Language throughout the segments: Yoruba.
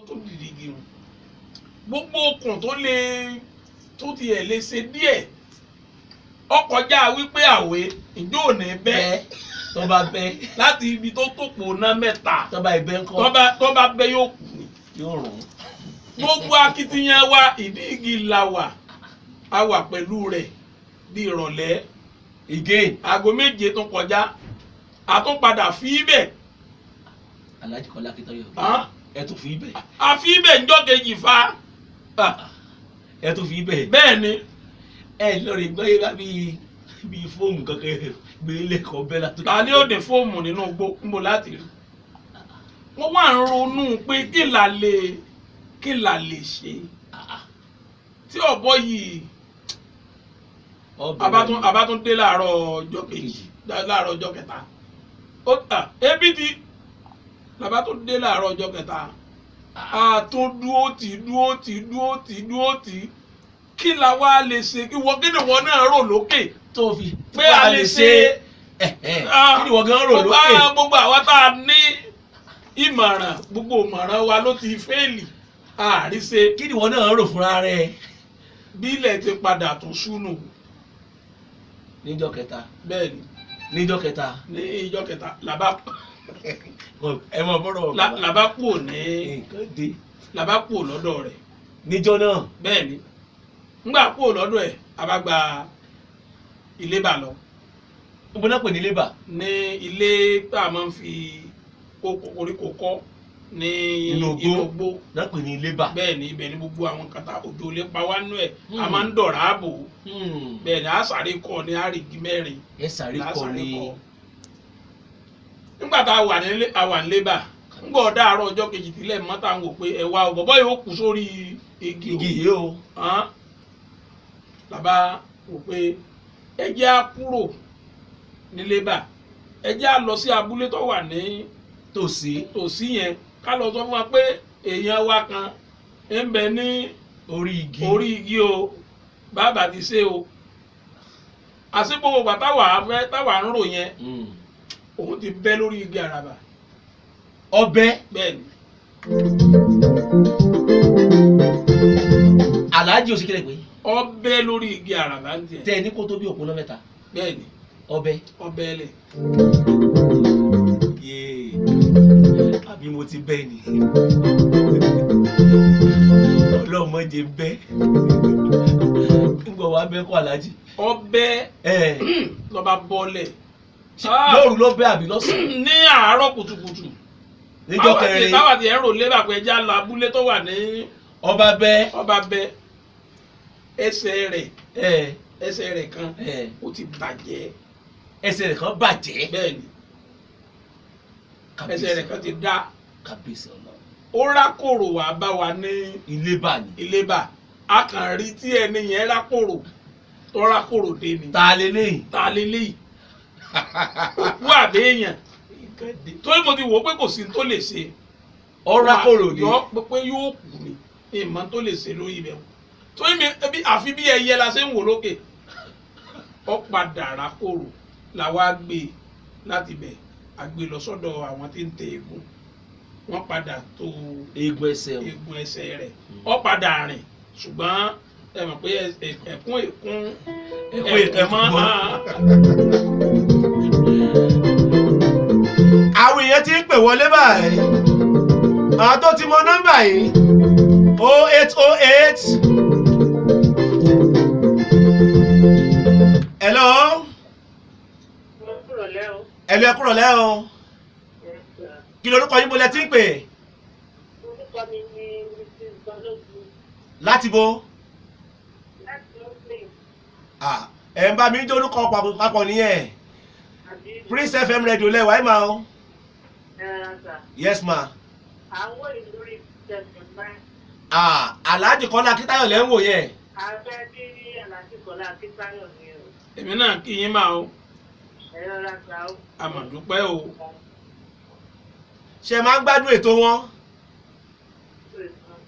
Tó dìde igi wọn, gbogbo okùn tó lè tó tiẹ̀ lè ṣe díẹ̀, ọkọjá wípé àwẹ̀ ìjó ò ní bẹ́. Tó bá bẹ́, láti ibi tó tòpò ná mẹ́ta, tó bá ibẹ̀ ńkọ́? Tó bá bẹ́, yóò kú ni. Yóò rùn. Gbogbo akitiyan wa, ìdí igi la wà, a wà pẹ̀lú rẹ̀ di ìrọ̀lẹ́. Again. Aago 7 tó kọjá, a tún padà fi ibẹ̀. Alhaji Kọ́lá Akíntayọ̀, ẹ tún fi ibẹ̀. A fi ibẹ̀ ńjọ́ kejì fa. Ẹ tún fi ibẹ̀. Bẹ́ẹ̀ ni. Ẹ lórí gbọ́ yé bá bíi fóòmù kankan gbé lẹ́kọ̀ọ́ bẹ́ẹ̀ látó. Ta ni ó dé fóòmù nínú igbó? Níbo láti rí? Wọ́n wà ń ronú pé kí la lè ṣe tí ọ̀bọ yìí. Abátún dé láàárọ̀ ọjọ́ kejì, láàárọ̀ ọjọ́ kẹta, ó ebi ti làbátún dé láàárọ̀ ọjọ́ kẹta, àtún dúó tì, dúó tì, dúó tì, dúó tì. Kí la wá lè ṣe? Kí wọ́n, kí ni wọ́n náà rò lókè tó fi pé a lè ṣe? Kí ni wọ́n gan rò lókè? Gbogbo àwa tá a ní ìmọ̀ràn, gbogbo ìmọ̀ràn wa ló ti fail, àríṣe. Kí ni wọ́n náà rò fúnra rẹ̀? Bí ilẹ̀ ti padà tún súnù. Níjọ́ kẹta. Bẹ́ẹ̀ ni. Níjọ́ kẹta. Ní ìjọ́ kẹta làbá ẹ mọ bọ́rọ̀. Làbá kúò ní nǹkan dé. Làbá kúò lọ́dọ̀ rẹ̀. Níjọ́ náà. Bẹ́ẹ̀ ni. Ńgbà kúò lọ́dọ̀ ẹ̀, a bá gba ilé bà lọ. Níbo náà pè ní lébà? Ní ilé tá a máa ń fi koríko kọ́ ní inú inú igbó. Náà pè ní lébà. Bẹ́ẹ̀ ni, ibẹ̀ ni gbogbo àwọn kata òjò lè pa wá nú ẹ̀, a máa ń dọ̀rọ̀ ààbò. Bẹ́ẹ̀ ni, a sáré kọ́ ní àrígi mẹ́rin. Ẹ sáré kọ́ ní. Nígbà tá a wà nílé, a wà nílé bá ńgbọ́ ọ̀dà àárọ̀ ọjọ́ kejì tílẹ̀ mọ́, tá à ń wò pé ẹ̀wà ò bọ̀bọ́ yóò kú sórí igi o. Igi yìí o. Làbá wò pé ẹ jẹ́ á kúrò nílé bá, ẹ jẹ́ á lọ sí abúlé tó wà ní tòsí. Tòsí yẹn, ká lọ sọ fún wa pé èèyàn wa kan ń bẹ ní orí igi. Orí igi o, bàbá ti ṣe o. Àsìkò gbà táwa fẹ́ táwa ń rò yẹn, òun ti bẹ́ lórí igi àràbà. Ọbẹ̀. Bẹ́ẹ̀ ni. Aláàjì òsì kílẹ̀ pé. Ọbẹ̀ lórí igi àràbà ń tiẹ̀. Tẹ ẹ ní kó tó bí òpó lọ́mẹ́ta. Bẹ́ẹ̀ ni. Ọbẹ̀. Ọbẹ̀ lẹ̀. Yéè, àbí mo ti bẹ́ ni? Ọlọ́mọdé bẹ́ ńgbọ̀ wá bẹ́ kọ́, aláàjì. Ọbẹ̀ lọ́ba bọ́lẹ̀. Lóru ló bẹ́ àbí lọ́sàn-án? Ní àárọ̀ kùtùkùtù. Níjọ́ kẹrin. Táwa ti ẹ̀ ń rò lébà pé ẹja lọ abúlé tó wà ní. Ọba bẹ́. Ọba bẹ́, ẹsẹ̀ rẹ̀, ẹsẹ̀ rẹ̀ kan ó ti bàjẹ́. Ẹsẹ̀ rẹ̀ kan bàjẹ́. Bẹ́ẹ̀ ni, ẹsẹ̀ rẹ̀ kan ti dá. Kábíyèsí Ọlọ́run. Ó rákòrò wá bá wa ní ilé bà ní. Ilé bà, a kàn rí tí ẹni yẹn rákòrò, tó rákòrò dé ni. Ta leléyìí? Ta leléyìí? Òkú àbẹ́yàn torí mo ti wò ó pé kò sí tó lè ṣe. Ó rákòrò ni. Yọ pé yóò kú ni, ìmọ̀ tó lè ṣe lórí ibẹ̀ torí mi ebi àfi bí ẹyẹ la ṣe ń wò lókè. Ó padà rákòrò, làwa gbé láti bẹ̀, a gbé lọ sọ́dọ̀ àwọn tí ń tẹ eegun, wọ́n padà tó eegun ẹsẹ̀ o. Eegun ẹsẹ̀ rẹ̀. Ó padà rìn, ṣùgbọ́n ẹ mọ̀ pé ẹ̀kún èkún ẹ̀kún èkún mọ́. Àwọn èèyàn ti ń pè wọlé báyìí, àwọn tó ti mọ nọ́mbà yìí, 0808. Hello. Hello, ẹ kúrọ̀lẹ́ o. Kí lorúkọ yín, bó lẹ ti ń pè? Orúkọ mi ni Mrs. Balógun. Láti bo? Láti Oakland. Ah, ẹ̀ ń bá mi jẹ́ orúkọ papọ̀ nìyẹn. Àbí? Prince FM radio lẹ́wàá ẹ̀ máa o. Ẹ̀rọ sà. Yes ma. Àwọn ìlú ìjẹsìn báyìí. Ah, Alhaji Kọ́lá Akíntayọ̀ lẹ́ ń wò yẹn. Abẹ́ bí Alhaji Kọ́lá Akíntayọ̀ ni o. Èmi náà kí yín máa o. Ẹ̀rọ sà o. Àmọ̀dúpẹ́ o. Ṣe máa ń gbádùn ètò wọn?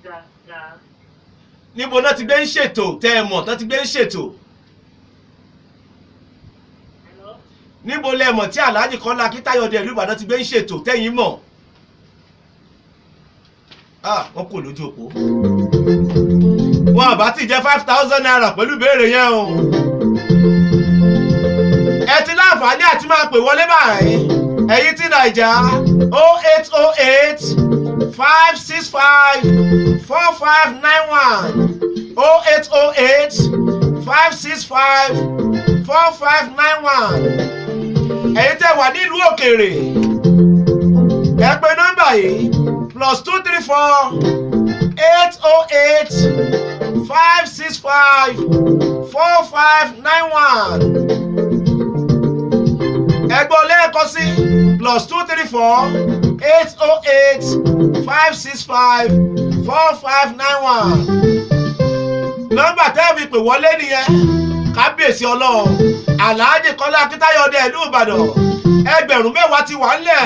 Dáadáa. Níbo náà ti gbé ń ṣètò tẹ́ ẹ mọ̀ tán ti gbé ń ṣètò? Hello? Níbo lẹ mọ̀ tí Alhaji Kọ́lá Akíntayọ̀ dé ìlú Ìbàdàn ti gbé ń ṣètò tẹ́yìn mọ̀? Ah, wọ́n kò lójú òpó. Wọn àbá ti jẹ́ ₦5,000 pẹ̀lú ìbéèrè yẹn o. Ẹ ti láǹfààní àti máa pè wọlé báyìí. Ẹ̀yin tí Nàìjà 08085654591, 08085654591. Ẹ̀yin tẹ́ wà nílùú òkèèrè, ẹ pè nọ́mbà yìí: +2348085654591. Ẹ gbọ́ lẹ́ẹ̀kan sí: +2348085654591. Nọ́mbà tẹ́ẹ̀mì pè wọlé nìyẹn. Kábíyèsí Ọlọ́run, Alhaji Kọ́lá Akíntayọ̀, ọdẹ ìlú Ìbàdàn, 10,000 ti wà ńlẹ̀.